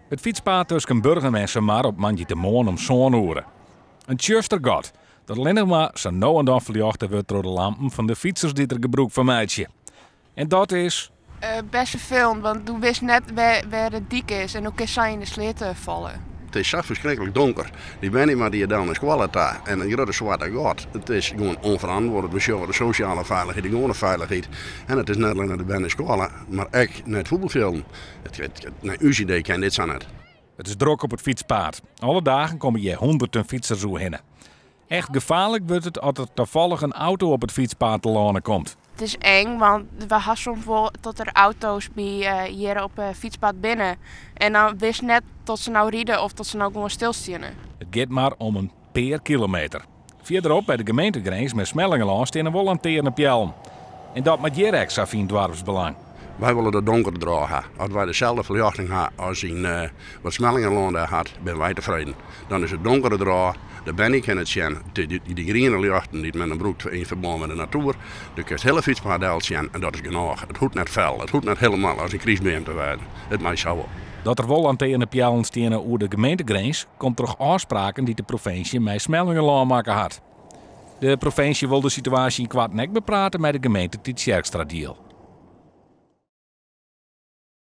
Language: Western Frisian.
It fytspaad tusken Burgum en Samar op moandeitemoarn om sân oere. In tsjuster gat, dat allinnich mar sa no en dan ferljochte wurdt troch de lampen fan de fytsers dy't der gebrûk fan meitsje. En dat is. Best ferfelend, want do witst net wêr de dyk is en do kinst sa yn de sleat falle. It is sa ferskriklik donker. Dy bern dy moatte hjir del nei skoalle ta en in grutte swarte gat. It is gewoan ûnferantwurde. We sjogge de sosjale feilichheid, de gewoane feilichheid. En it is net allinne de bern nei skoalle, mar ek nei it fuotbalfjilden. Nei ús idee kin dit sa net. It is drok op it fytspaad. Alle dagen komme hjir hûnderten fytsers oerhinne. Echt gefaarlik wurdt it as der tafallich in auto op it fytspaad telâne komt. It is eng, want we ha soms wol dat der auto's by hjir op it fytspaad binne. En dan witst net tot se no ride of tot se no gewoan stilsteane. It giet mar om in pear kilometer. Fierderop by de gemeentegrins mei Smellingerlân steane wol lantearnepeallen. En dat moat hjir ek, sa fynt doarpsbelang. Wy wolle dat donker derôf ha. As wy deselde ferljochting ha as yn wat Smellingerlân dêr hat, binne wy tefreden. Dan is it donker derôf, de bern kinne it sjen, dy griene ljochten dy't men dan brûkt yn ferbân mei de natoer. Do kinst it hiele fytspaad del sjen en dat is genôch. It hoecht net fel, it hoecht net hielendal as in krystbeam te wêzen. It mei sa wol. Dat der wol lantearnepeallen steane oer de gemeentegrins komt troch ôfspraken dy't de provinsje mei Smellingerlân makke hat. De provinsje wol de situaasje ynkoarten ek beprate mei de gemeente Tytsjerksteradiel.